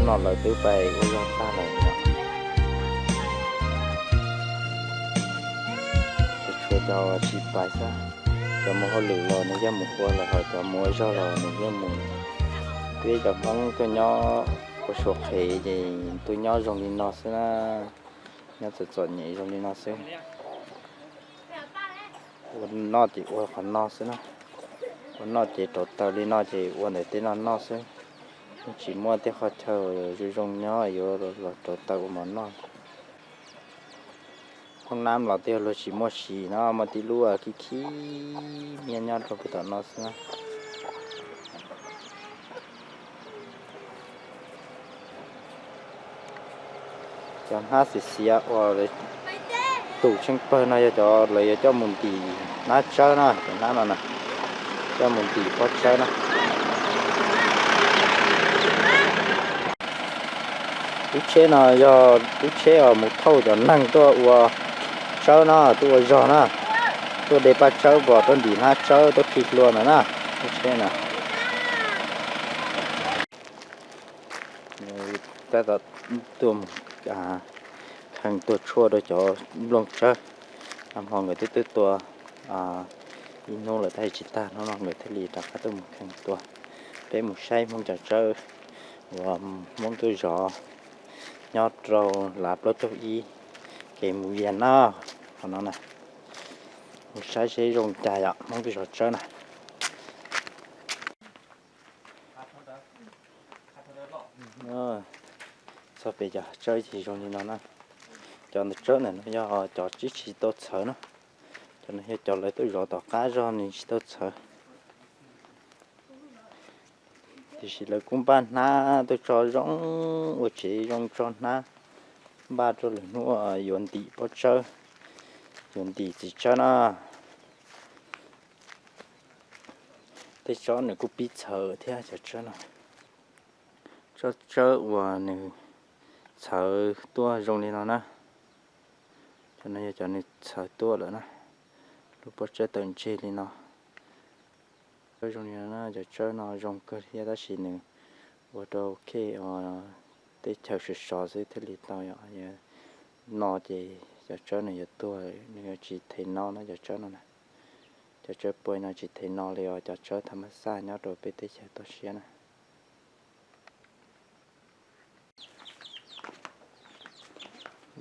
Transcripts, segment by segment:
No lawv twb pais ua zog tag lawm no. Tshuav cov tsis pais xwb. Cov mus hauj lwm los nws yeej mus ua lawm, ho cov mus ua zog los nws yeej mus. Peb cov Hmoob tuaj nyob ua Suav qhev ces tuaj nyob zoo li no xwb na, nyob txom txom nyem zoo li no xwb. Ua noj ces ua qhov no xwb na, ua noj ces rauv taws li no ces ua ntawm tej no noj xwb. Yeej tsis muaj tej qhov chaw zoo zoo nyob yuav los rauv taws ua mov noj. Hoob nab los twb yog luag tsis muaj siv no, muaj tib lub khib khib nyiab nyob rau puag tom no xwb na. Cov hnab xiav xiav uas tus tsheej pawg no yog cov lawv yuav coj mus ntim hnab tsawb na, cov hnab no na, coj mus ntim pob tsawb na. Lub tsheb no yog lub tsheb uas mus thauj cov neeg tuaj ua tsawb na, tuaj ua zog na, tuaj de paj tsawb pom tuaj ntim hnab tsawb tuaj khi hlua ntawd na, lub tsheb na. Tab tom tuaj mus kheej tua tshuaj rau cov nplooj tsawb. Nag hmo nkawd twb twb tua ib hnub lawm tab sis tsis tag, hnub no nkawd thiaj li rov qab tuaj mus kheej tua. Peb mus saib Hmoob cov tsawb uas Hmoob tuaj zov nyob rau lav plaub caug ib kev mus Vias na, qhov no na. Mus saib seb zoo cas yom, Hmoob tuaj zov tsawb na. Txog pem cov tsawb ces zoo li no na. Cov ntawm tsawb ntawm no yog cov tsis tsis tau txhawv na. Cov no yog cov lawv tuaj zov tom qab zog nws tsis tau txhawv. Tiam sis lawv kuj npaj hnab tuaj tso zoo ua tsev zoo tso hnab npaj rau lwm hnub yuav ntim pob tsawb, yuav ntim txiv tsawb na. Tej tsob nws kuj pib txhawv thiab cov tsawb no. Tsob tsawb uas nws txhawv tuaj zoo li no na. Cov no yog cov nws txhawv tuaj lawm na. Lub pob tsawb tawm ntseg li no. Tsawb zoo li no na, cov tsawb no zoo kawg thiab tab sis nws ua rau khej teb chaws sov sov xwb thiaj li tau yom. No ces cov tsawb nws yuav tuag, nws yuav tsis them no na cov tsawb no na. Cov tsawb puag no tsis them no li os, cov tsawb tham mab xaj nyob rau peb teb chaws toj siab na.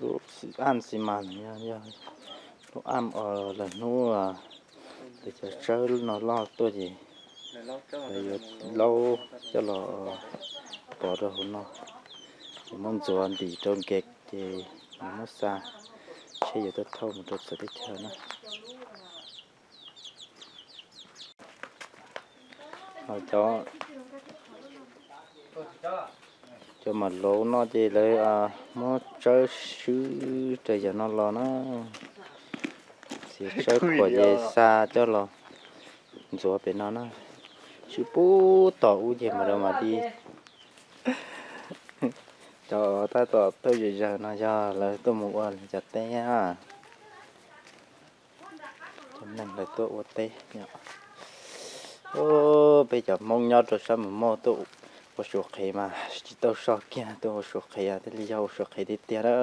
Lub aj xi mas no yog lub aj uas lawv hnub lawv cov tsawb no loj tuaj ces lawv yuav laub coj los pov rau hauv no, yuav muab ntxuav ntim rau nkev ces yuav muab xa tsheb yuav tuaj thauj mus rau txawv teb chaws na. Ho cov, cov mam lauv no ces lawv muab tsawb swb rau yam no los na. Txiav tsawb khuam ces xa coj los ntxuav pem no na. Swb puag tom ub ces mam li mam li. Cov tab tom tuaj zom zaws no yog lawv tuaj mus ua lawv cov teb na. Cov neeg lawv tuaj ua teb. Peb cov Hmoob nyob rau sab Mus Mauj tuaj ua Suav qhev mas tsis tau so kiag, tuaj ua Suav qhev thiaj li yog ua Suav qhev tiag tiag na.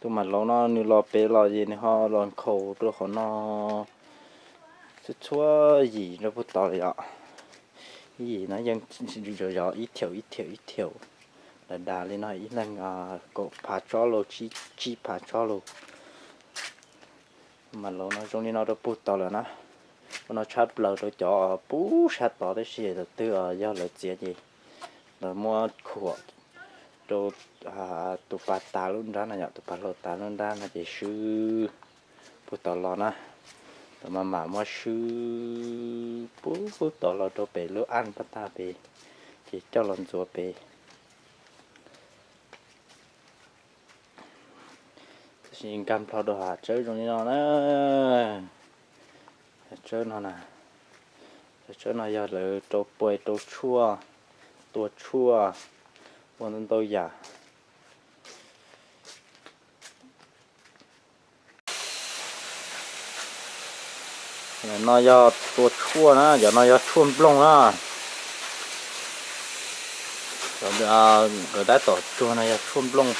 Tus mam lauv no nws los pem los ces nws ho los nkhaus rau qhov no txhua txhua yim rau puag tod lawm yom. Yim no yeej zov zov ib thiaum ib thiaum ib thiaum dav dav li no, ib leeg kaum phav tsob los tsib phav tsob los. Mas lauv no zoo li no rau puag tod lawm na. Ua no tshaj plaws rau cov puag sab tod tab sis tus twg yog lawv txiav ces lawv muab khuam rau tus pas tas lub nrab no yom, tus pas hlau tas lub nrab no ces swb puag tod los na. Thaum mas mam muab swb puag tod los rau pem lub aj pab tag pem ces coj los ntxuav pem. Tab sis nkag nplho rau hav tsawb zoo li no na. Hav tsawb no na, hav tsawb no yog lawv rau pua rau tshuaj, tua tshuaj, ua ntau ntau yam. No yog tua tshuaj na, cov no yog tshuaj nplooj na. Cov nkawd tab tom tsuag no yog tshuaj nplooj.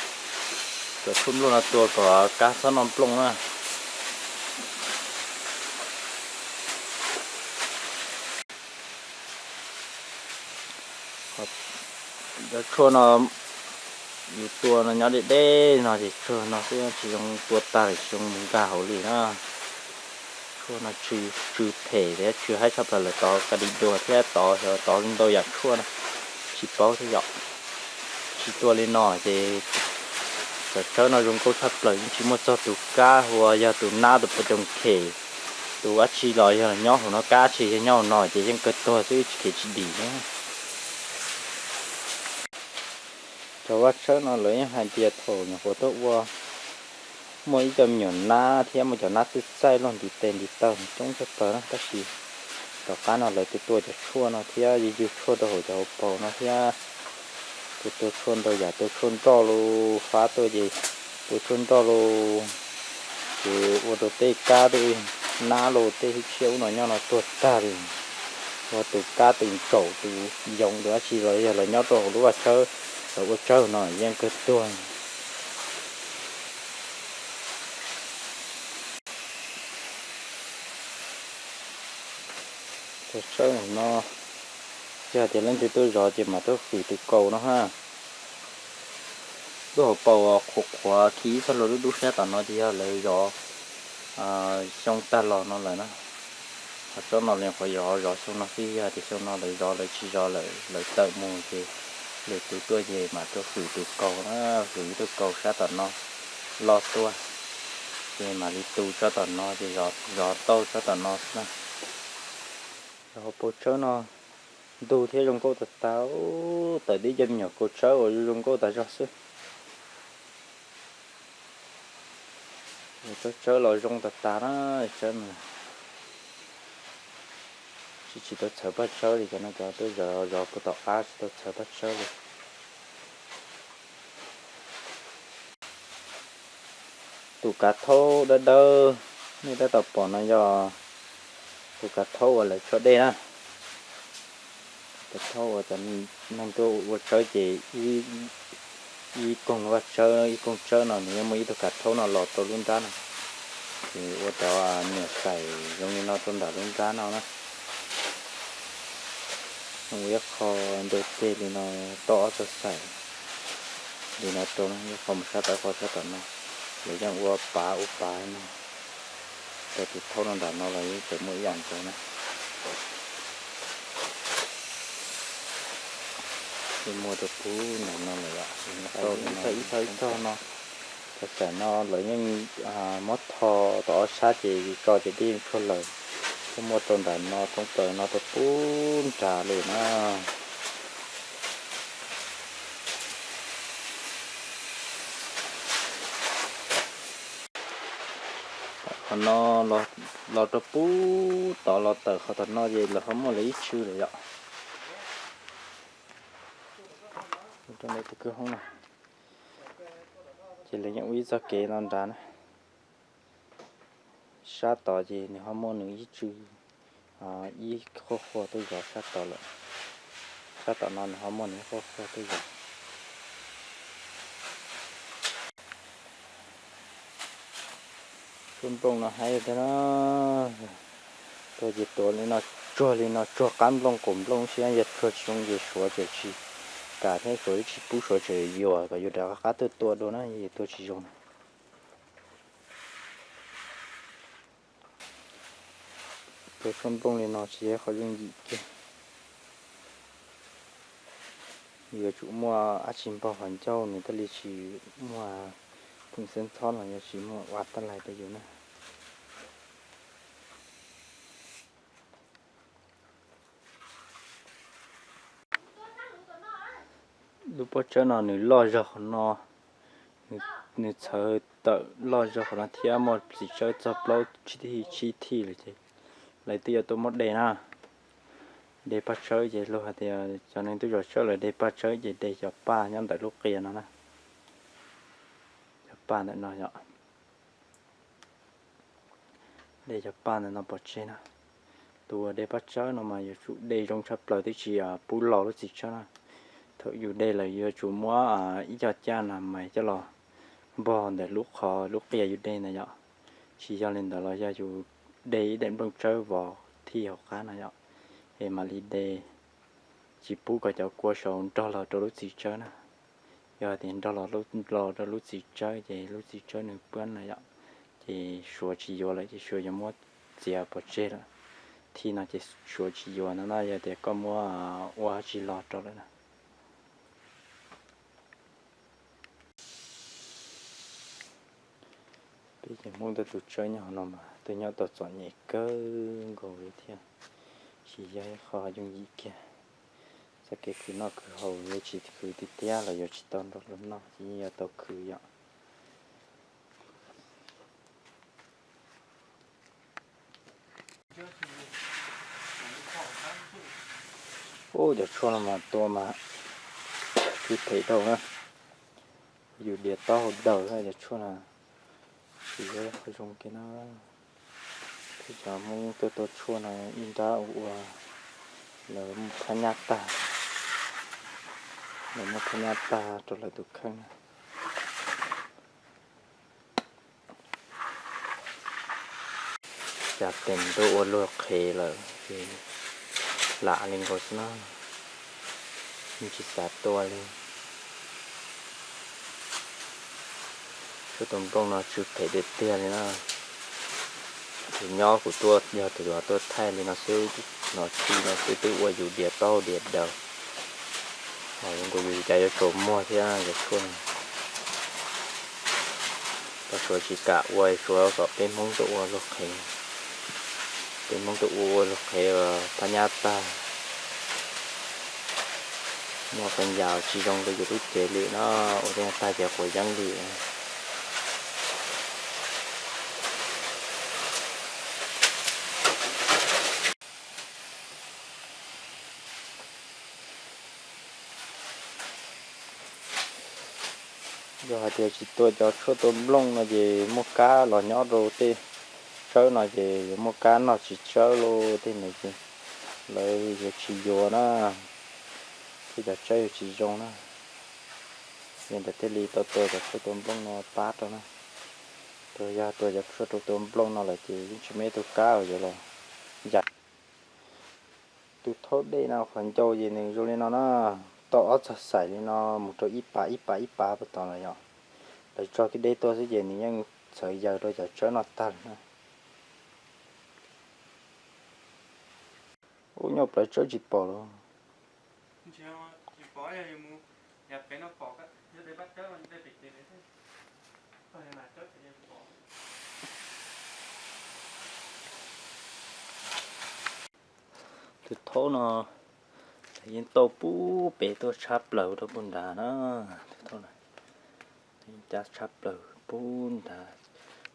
Cov tshuaj nplooj no tua kom kab txhob noj nplooj na. Cov tshuaj no yus tua no nyob deb deb no ces tshuaj no xwb tsis zoo tua tag lawm tsis zoo mus nkag hauv li na. Tshuaj no tsw phem thiab tsw haib tshaj plaws lawm, tov ka di dua thiab tov xyov tov ntau yam tshuaj no tsis paub thiab yom. Tsis tua li no ces cov tsawb no zoo nkauj tshaj plaws yeej tsis muaj txog tus kab uas yog tus nab tus pov coom khem tus dab tsi los yog nyob hauv no, kab tsis yog nyob hauv no ces yeej kawg tuag xwb tsis khem tsis dim thiab. Cov vaj tshawb no lawv yeej hais tias thaum nyuam qhuav tuaj ua muaj ib co me nyuam nab thiab muaj cov nab txaij txaij luaj ntiv tes ntiv taw coob tshaj plaws na, tab sis tom qab no lawv tua tua cov tshuaj no thiab yug yug tshuaj rau hauv cov hauv paus no thiab tua tua tshuaj ntau yam, tua tshuaj nroj los fab tuaj ces tua tshuaj nroj los ces ua rau tej kab tej nab los tej hwj tshiab ub no nyob no tuag tag li. Ua tus kab tus ntsaum tus yoov tus dab tsi los yog los nyob rau hauv lub vaj tshawb los ua tsawb no yeej kawg tuag. Cov tsawb no yog tias leej twg tuaj zov ces mam tuaj fwm tus kaus no ha. Lub hauv paus qhuav qhuav khi ib txoj hlua dub dub sab tom no ces yog lawv zov xyoo tag los no lawm na. Ho tsob no li qhuav zov zov xyoo no xwb, yog tias xyoo no lawv zov lawv tsis zov lawm lawv tawm mus ces lwm tus tuaj ces mam tuaj fwm tus kaus na, fwm ib tug kaus sab tom no loj tuaj ces mam li tu tsob tom no ces zov tau tsob tom no xwb na. Cov hauv paus tsawb no ntug thiab zoo nkauj tas tas, tawm tib co me nyuam kaus tsawb uas zoo nkauj tas zog xwb. Tsob tsawb los zoo tas tas na, tsawb no tsis tsis tau txhawv paj tsawb li, cov no cov tuaj zov zov puag tom qab tsis tau txhawv paj tsawb li. Tus kav thaub dawb dawb nej tab tom pom no yog tus kav thaub uas lawv tshuab dej na. Kav thaub uas cov neeg tuaj ua tsawb ces ib koog vaj tsawb ib koog tsawb no nws yeej muaj ib tug kav thaub no los rau lub nrab no, ces ua cov niam xais zoo li no rau nram lub nrab no na. Ua ib qho ncau ceg li no, rau ob txoj xais li no rau, ib qho mus sab tod ib qho sab tom no, lawv yeej ua pav ua pav no. Cov tus thaub no nram no los yeej tseem muaj ib yam nkaus na. Yeej muaj rau pub nram no lawm, ib txoj ib txoj no. Cov xais no lawv yeej muab tho tom ob sab ces tso ces dej yeej tshuaj lawm. Yeej muaj rau nram no thoob plaws no rau pub nrad li na. Qhov no los rau pub tod los tawm qhov tom no ces lawv ho muaj lawv ib tswv lawm yom. Rau ntawm tus kwj hoob no ces lawv yeej ua ib txoj kev no nrad na. Sab tod ces nws ho muaj nws ib tswv ib qhuab qhuab tuaj zov sab tod lawm. Sab tom no nws ho muaj nws ib qhuab qhuab tuaj zov. Tshuaj nplooj no haib tiag na. Tua ces tuav li no, tsuag li no, tsuag qab nplooj qaum nplooj siab, yog tsuag tsis zoo ces suav tseem tsis kam thiab, suav tsis pub, suav tseem yuam kom yus rov qab tuaj tua dua na, yus tua tsis zoo na. Tua tshuaj nplooj li no tsis yog qhov yooj yim kiag. Yuav tsum muaj dab tsi npog qhov ncauj nws thiaj li tsis muaj phoom xeeb ntxhob los yog tsis muaj ua taj lais rau yus na. Lub pob tsawb no nws loj zog qhov no, nws txhawv tawm loj zog qhov no thiab muaj txiv tsawb txog plaub tsib thij lawm ces lawv twb yuav tuaj muab de na. De paj tsawb ces luag hais tias cov neeg tuaj zov tsawb lawv de paj tsawb ces de cov paj nyob ntawm lub qia no na. Cov paj ntawm no yom. De cov paj ntawm no pov tseg na. Tus de paj tsawb no mas yuav tsum de zoo tshaj plaws thiaj tsis pub los lub txiv tsawb na. Thaum yus de lawm yuav tsum muab ib co caj nas mais coj los npog ntawm lub qhov lub qia yus de ntawd yom. Tsis yog li ntawd los yog yus de ib daim nplooj tsawb vov thij hauv qab no yom, es mam li de, tsis pub kom cov kua saud nrog los rau lub txiv tsawb na. Yog tias nrog los, los rau lub txiv tsawb ces lub txiv tsawb nws puab na yom, ces suav tsis yuav lawm ces suav yuav muab txiav pov tseg lawm. Thij no ces suav tsis yuav no na, yog tias koj muab ua tsis los rau lawm na. Peb cov Hmoob tuaj tu tsawb nyob hauv no mas twb nyob tau txom nyem kawg nkaus li thiab, tsis yog ib qho yooj yim kiag. Txoj kev khwv noj khwv haus yuav tsis khwv tiag tiag los yuav tsis tau nrog luag noj, ces yeej yuav tau khwv yom. Ub, cov tshuaj no mas tua mas tsw phem dhau na. Yus dias taub hau daws cov tshuaj no, tsis yog qhov zoo kiag na. Peb cov Hmoob tuaj tua tshuaj no ib nrab ua ua, lawv muaj phab nyab tag, lawv muaj phab nyab tag rau lawv tus kheej na. Cas tes ntuj ua luag qhev lawm ces lam li nkaus xwb na, yeej tsis xav tua li. Tshuaj tua nplooj no tsw phem tiag tiag li na. Kuv nyob kuv tuaj yog tus uas tuaj thaij li no xwb, no txij no xwb twb ua yus dias taub hau dias daws, ho zoo nkaus yus cas yuav tsaus muag thiab cov tshuaj no. Koj suav tsis kam ua, suav kom peb Hmoob tuaj ua luag qhev. Peb Hmoob tuaj ua ua luag qhev phab nyab tag, muaj qee yam tsis zoo rau yus lub cev li no, ua tej tag ces quav yeeb li. Yog hais tias tsis tua cov tshuaj tua nplooj no ces muaj kab los nyob rau tej tsawb no ces yuav muaj kab noj tsis tsawb lauj tej ntawd ces lawv yuav tsis yuav na, tej cov tsawb yuav tsis zoo na. Yog ntawd thiaj li tau tua cov tshuaj tua nplooj no pab rau na. Rau yog tua cov tshuaj rau tua nplooj no lawm ces yeej tsis muaj ib tug kab uas yuav los yam. Tus thaub dej no qhov ncau ces nws zoo li no na, tau ob txog xaim li no mus rau ib pas ib pas ib pas puag tod lawm yom. Lawv tso kiag dej tuaj xwb ces nws yeej txhawv yaws rau cov tsawb no tag lawm na. Ub, nyob plawv tsawb tsis pom los. Tus thaub no yeej tau pub pem tuaj tshab plaws rau puag nrad na. Tus thaub no yeej cab tshab plaws puag nrad,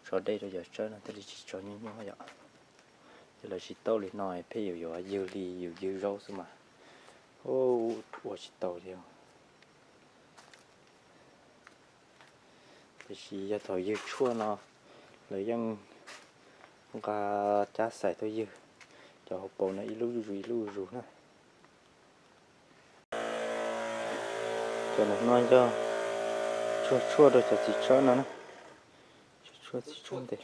tso dej rau cov tsawb no thiaj li tsis tso nyuaj nyuaj yom. Ces lawv tsis tau li no pheej yuav yuav ywg li yus ywg zaub xwb mas, ua tsis tau li. Tiam sis yog thaum ywg tshuaj no, lawv yeej nqa cab xais tuaj ywg cov hauv paus no ib lub zuj zus ib lub zuj zus na. Cov no yog tsuag tshuaj rau cov txiv tsawb no na. Tsuag tshuaj txiv tsawb ntev.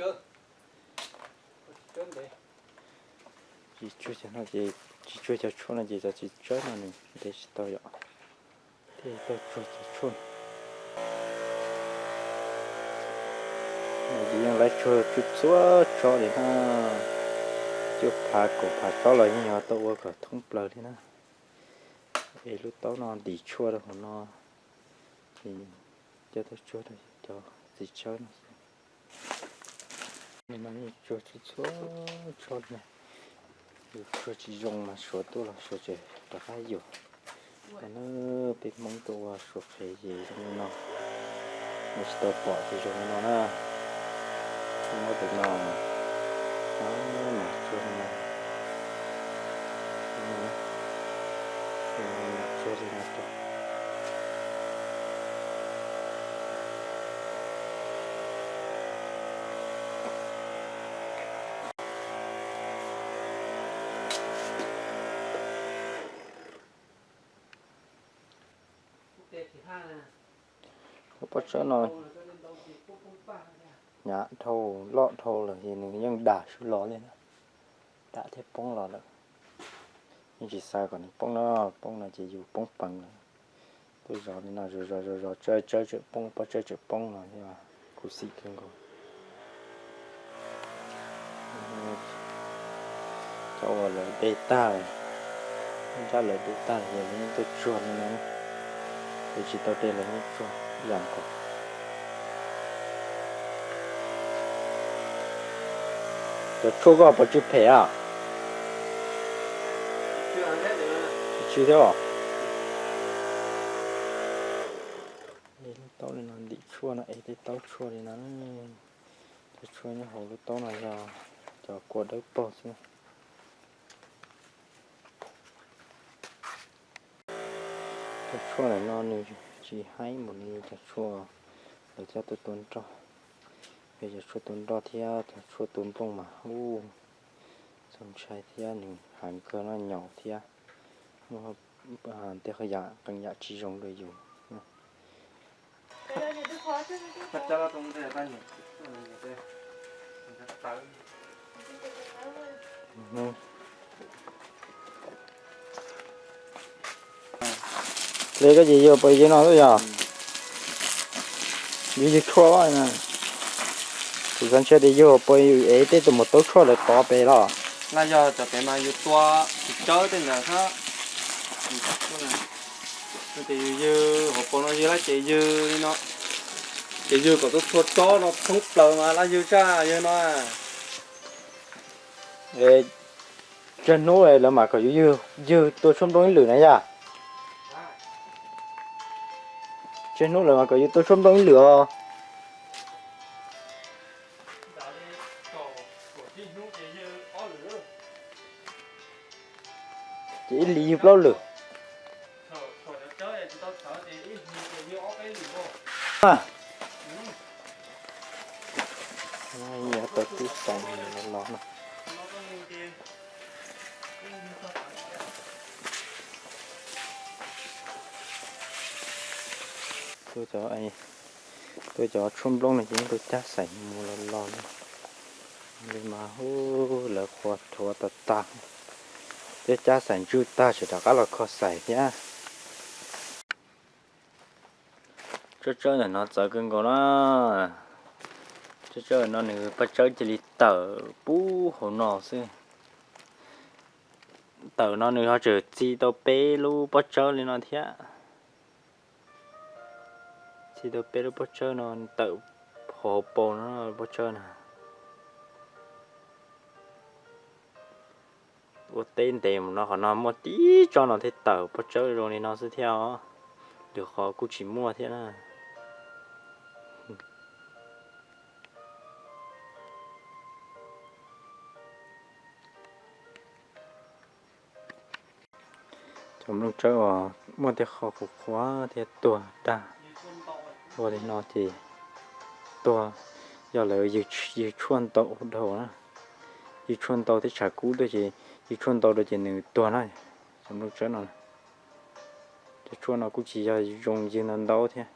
Tsis tsuag cov no ces, tsis tsuag cov tshuaj no ces cov txiv tsawb no nws ntev tsis tau yom. Thiaj tau tsuag cov tshuaj. No ces yeej lawv tsuag tsuag tsuag tso li na. Cuaj phav kaum phav tsob los yeej yuav tau ua kom thoob plaws li na. Es lub taub no ntim tshuaj rau hauv no, ces coj tuaj tsuag rau cov txiv tsawb no xwb. Nim no yeej tsuag txhua txhua tso li na. Yus tsuag tsis zoo mas suav tuaj los suav tseem rov qab yuam. Qhov no peb Hmoob tuaj ua suav qhev ces zoo li no, ua tsis tau pom ces zoo li no na. Muab tus no mam tsuag li no, mam tsuag li no rau. Pob tsawb no hnyav dhau loj dhau lawm es nws yeej dam sib los li na. Dam thiab poob los lawm. Yeej tsis xav kom nws poob no, poob no ces yus poob pees lawm. Tuaj zov li no zov zov zov zov tsawb tsawb tseem poob, pob tsawb tseem poob no thiab, khuv xim kawg nkaus. Cov uas lawv de tag, nrab lawv de tag ces lawv yeej tuaj tsuag li no, lawv tsis tau de lawv yeej tsuag ib yam nkaus. Cov tshuaj koj puas tsw phem a? Tsis tsw thiab os. Lub taub li no ntim tshuaj no es tej taub tshuaj li no, cov tshuaj nyob hauv lub taub no yog cov kua dawb paug xwb. Cov tshuaj ntawm no nws tsis haib npaum li cov tshuaj lawv coj tuaj tua nroj. Yog cov tshuaj tua nroj thiab cov tshuaj tua nplooj mas ub, txaus ntshai thiab nws hav kawg no nyaum thiab muaj tej qhov yam qee yam tsis zoo rau yus. Hle koj ces yog pais yog no xwb yog? Yus yug tshuaj, kuv xav ntshai tias yog pais yus ev tej tus mus taub tshuaj lawv tov pem los. Laj yog cov pem mas yus tua tsis tsawb tej ntawd xwb. Ces yus yug hauv paus no yug laj ces yug li no, ces yug kom txhua txhua tsob no thoob plaws mas laj yug tsaj yug no. Tsawg hnub lawv mam kom yus yug tua tshuaj nplooj ib lwm na yom? Tsawg hnub lawv mam kom yus tua tshuaj nplooj ib lwm os? Ces ib hlis yug plaub lwm. Tau tib xeem los no. Tuaj cov, tuaj cov tshuaj nplooj no ces tuaj cab xeem mus los los li mas hu, lawv qhuas rhuav tas tas, cab cab xeem ntswj tag tseem rov qab los kho xeem thiab. Tsawb tsawb ntawm no txawv kawg nkaus na. Tsawb tsawb no nws pob tsawb cia li tawm pub hauv no xwb. Tawm no nws ho tseem txi tau peb lub pob tsawb li no thiab. Txi tau peb lub pob tsawb no tawm hauv paus no pob tsawb na. Ua teb ntev mus no qhov no muaj tib tsob no thiaj tawm pob tsawb zoo li no xwb thiab os. Lwm qhov kuj tsis muaj thiab na. Cov nplooj tsawb uas muaj tej qho qhuav qhuav thiab tuag dag ua li no ces tuag, yog lawv yws tshuaj ntau dhau na. Yws tshuaj ntau thiab tshav kub tuaj ces yws tshuaj ntau dhau ces nws tuag na. Cov nplooj tsawb no, cov tshuaj no kuj tsis yog zoo yws ntau ntau thiab,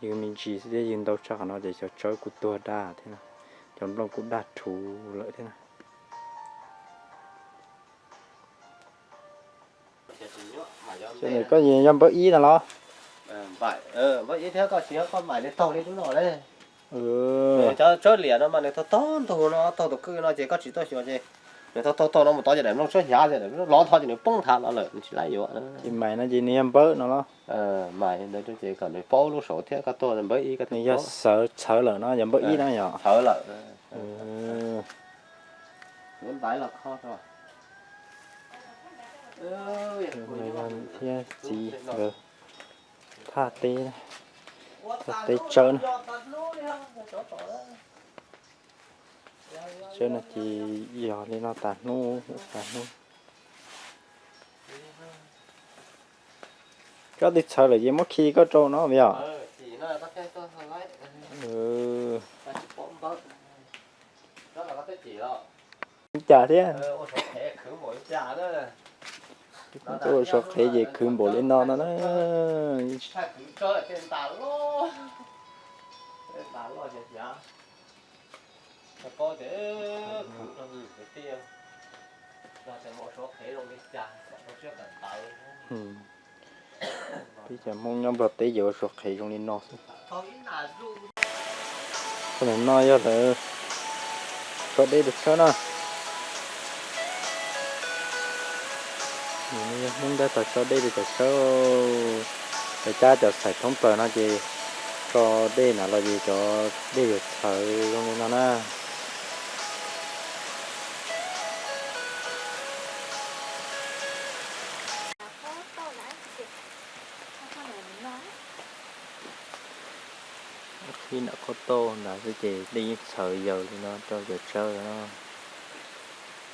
yws me ntsis xwb thiab yws ntau tshaj qhov no ces cov tsawb kuj tuag dag thiab na. Cov nplooj kuj dag rhuv lawm thiab na. Koj yog npawb ib no los? Npawb ib thiab koj tsis yog koj mam li taug li lub no ne. Cov tsawb liam no mas nws taug taug ntug no taug tus kwj no ces koj tsis tuaj xyuas ces nws taug taug taug no mus tod ces daim nplooj tsawb hnyav ces daim nplooj lov tho ces nws poob nthav no lawm nws tsis laib yuav. Ces mais no ces nws yog npawb no los? Mais ntawd ces kom nws paub lub saud thiab koj tuaj npawb ib koj nws yog xawv txhawv lawm no yog npawb ib no yog xawv lawm. Thiab txiv nkawd thaj teb, thaj teb tsawb na. Tsawb no ces yog li no tas hnub tas hnub. Koj twb txhawv lawm ces muab khi koj rau no yog. Cas thiab. Tuaj ua suav qhev ces khwv npaum li no no na. Peb cov Hmoob nyob Nplog teb ces ua suav qhev zoo li no xwb. Tus no yog lawv tso dej rau tshawb na. Yog Hmoob tab tom tso dej rau cov tshawb. Cov cab cov xaim thoob plaws no ces tso dej na los ces cov dej yuav txhawv zoo li no na. Ib nram qhob tauj ntawd xwb ces dej yeej txhawv yaws li no rau cov tshawb no.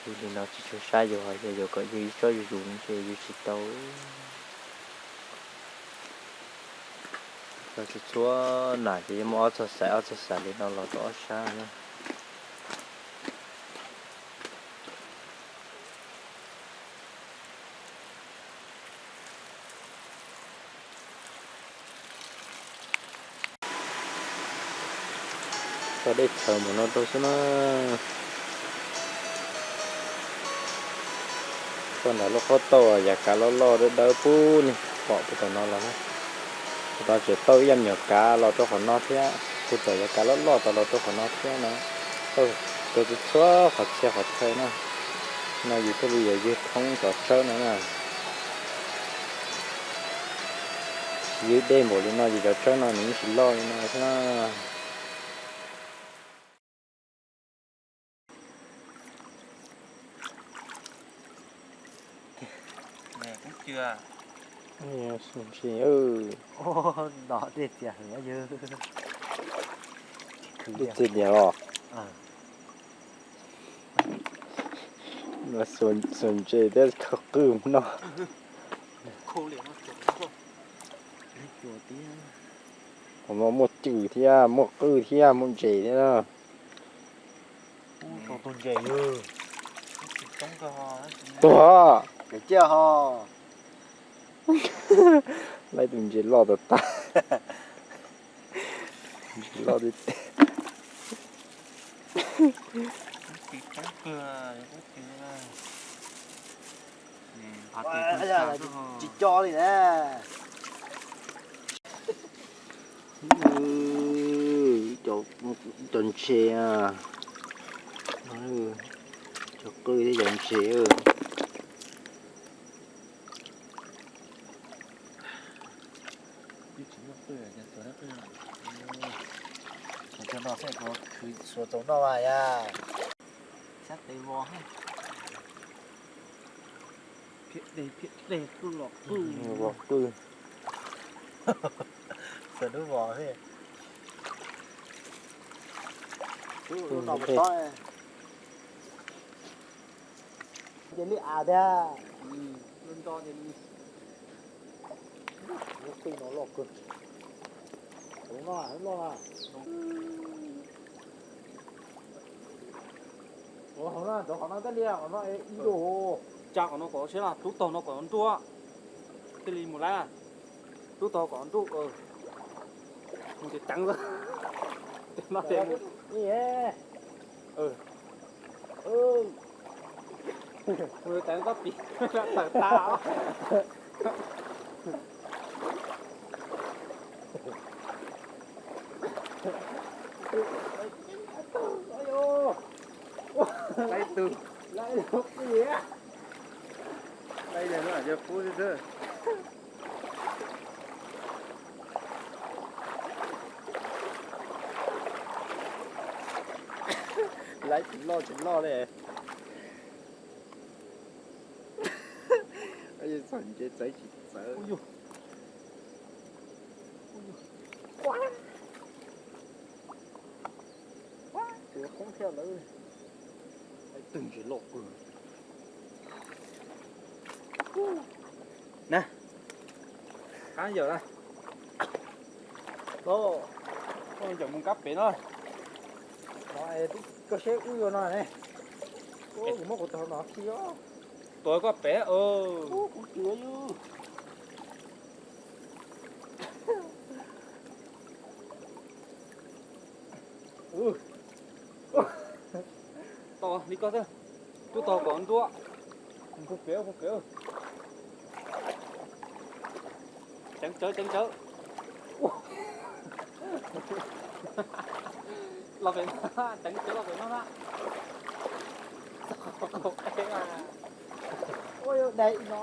Yus li no tsis tshua sab yus, hos yog yus kom yus ib tsob yus yus ces yus tsis tau. Txhua txhua nam ces yeej muaj ob txoj xaim ob txoj xaim li no los rau ob sab na. Tso dej txhawv mus no rau xwb na. Toj nram lub qhob tauj yav kav loj loj dawb dawb pub nej pom puag tom no los na. Puag tom tseem tauj ib yam nyuag kav los rau qhov no thiab, puag tom yav kav loj loj tod los rau qhov no thiab no. Tauj rau txhua qhov txhia qhov chaw na. No yus thiaj li yuav ywg thoob cov tshawb no na. Tsis ywg dej npaum li no ces cov tshawb no nws yeej tsis loj li no thiab na. Dej txias diam los. Xuas ntses thiab khaws qwj no. Qhov no muaj cwj thiab muaj qwj thiab muaj ntses thiab na. Tuag. Laib tus ntses loj tas tas. Ntses loj tiag tiag. Tsis coj li na. Cov ntses, cov qwj thiab cov ntses. Cov no xwb kuv khwv xuas tau noj mas yas. Sab tes vos, phiab dej phiab dej, qwj los qwj. Vos qwj. Xuas lub vos xwb. Ces li av tiag. Lub qwj no loj kawg. Tus no loj na. Ua hauv no, rau qhov no tej li, qhov no ib lub. Tsa qhov no kom siab na, rub tog no kom nruj, thiaj li mus laib na. Rub tog kom nruj, mus ces teev xwb. Ces no ces mus. Mus teev koj pis tawm tas. Laib tus, laib tus, laib tus no cov pub xwb. Laib tsis loj tsis loj li. Txog ntses txawv tsis txawv. Ua, ua, ua, tus qoob thiab lawm. Twg ntses loj kawg. Na, qab yawm na. Koj yawm mus kab pem no. Koj seb wb yuav no ne. Kuv muab kuv taug no khi os. Tuav koj pem. Tos li koj xwb, twb tos kom ntua. Puag pem, puag pem. Ceev tsawv, ceev tsawv. Los pem, ceev tsawv los pem no na. Ua yog dais no.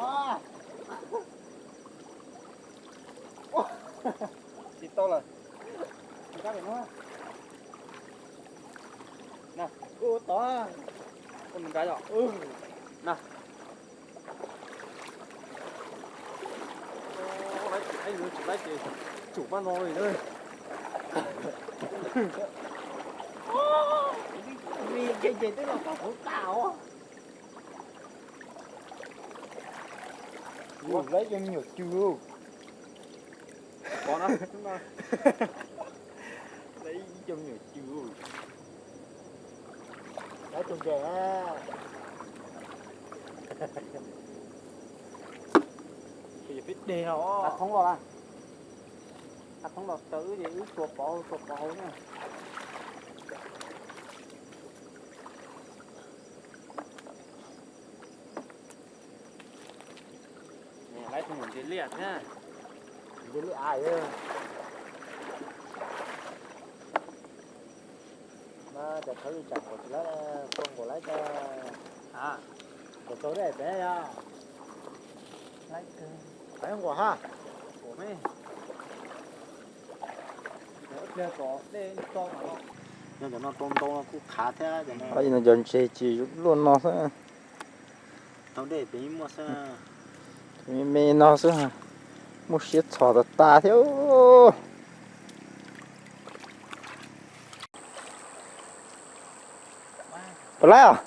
Tsis tau lawm. Tsis kab pem no. Na, ua tod. Ua nws nrad yom. Na. Laib, laib ces tsum pab no li na. Li ces twb los tau hauv tas os. Ua, laib cov me nyuam cw. Pov na. Laib ib cov me nyuam cw. Laib tus ntses na. Peb deg no. Qab thoob los na. Qab thoob los raws wb ces wb tua pov hauv, tua pov hauv na. Laib tus ntses liaj thiab. Ntses liaj a. Mas cov thawv li tsam nkaus tsis laib, nkaus laib cas. Nkaus tau dej pem yog. Laib nkaus ha. Yog cov no tau ntau no kuj khav thiab. Cov ntses ces luaj no xwb. Tau dej pem muaj xwb. Me me no xwb, muaj siab txhom tas tas thiab. Puas laib os?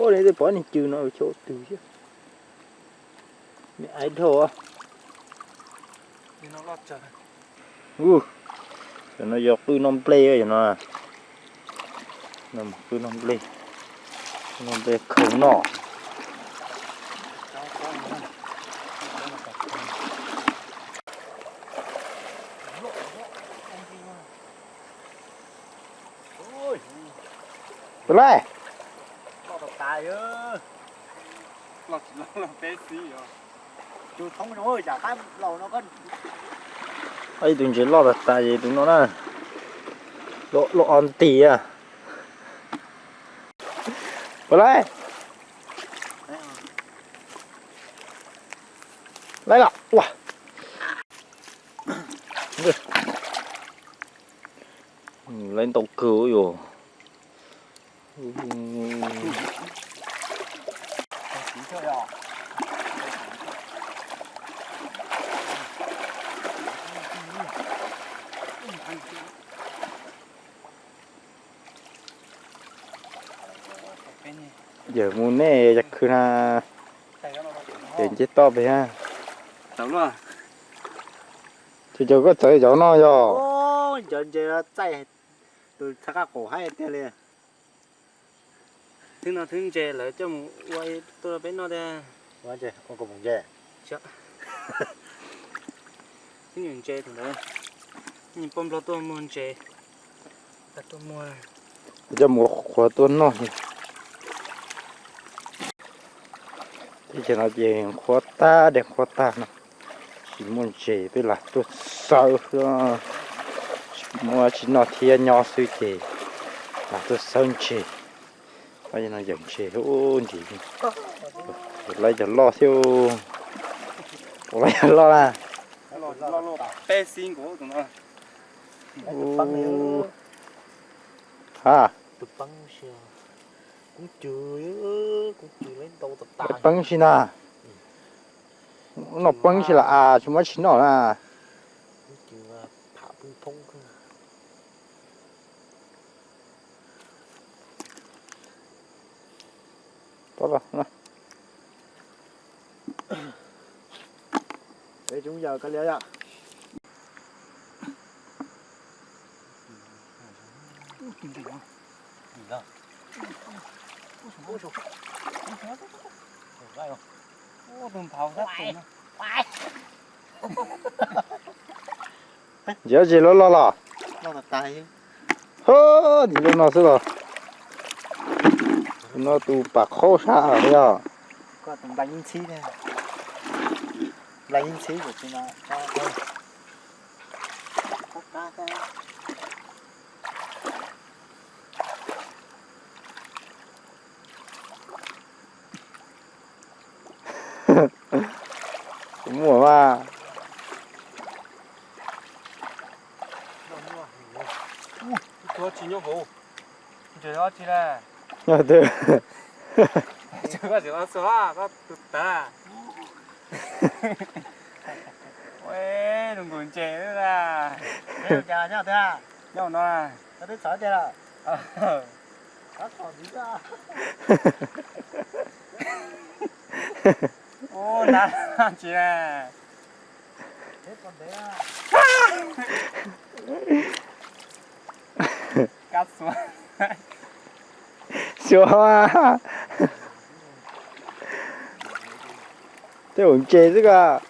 Ua li tej pov niag cw no ua twg thiab. Me aiv dhau. Cov no yog qwj noj nplej, cov no qwj noj nplej, noj nplej khaws noj. Puas laib? Ib tug ntses loj tas tas ces tus no na, loj ob nti a. Puas laib? Laib los ua. Laib ntau kawg yus. Yawg mus nej yog khwv na, yawg nce toj pem ha. Ces cov koj txawv cov no yog. Cov ntses txaij tus txha qab qaum haib tiag li. Thwb no thwb ntses lawv coj mus ua tuaj rau peb noj tiag. Ua ntses, ua kua mus ntses. Thwb nyuag ntses tus ntawd, nyuag poj nplog tuaj muag ntses. Tuaj muag, coj mus qhuav tuaj noj. Teb chaws no ces qhuav tag, dej qhuav tag no, tsis muaj ntses, peb lam tuaj xawb xwb, tsis muaj tsis noj thiab nyob xwb ces lam tuaj xawb ntses. Yawm ntses, ntses, laib cov loj thiab, laib cov loj na. Peb xib nkaus tus no. Ha, peeb si na. Noj peeb si las as, tsis muaj tsis noj na. Ntxiv tsis loj loj los? Ho, ntxiv lub no xwb los? No tus pam qhaub sab yog. Kuv muaj mas. Tsis nyob hauv. Nyob twg? Koj tsis los xua koj tus tawv. Ua, nws nkaus ntses na. Nyob no. Ua, nab tsis. Kab xua. Xua. Tej ua ntses xwb koj.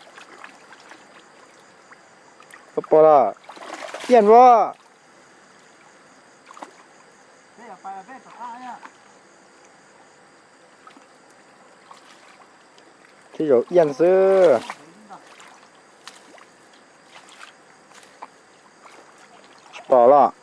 Koj pom los? Ian ua. Tej zaum ian xwb. Tsis pom los?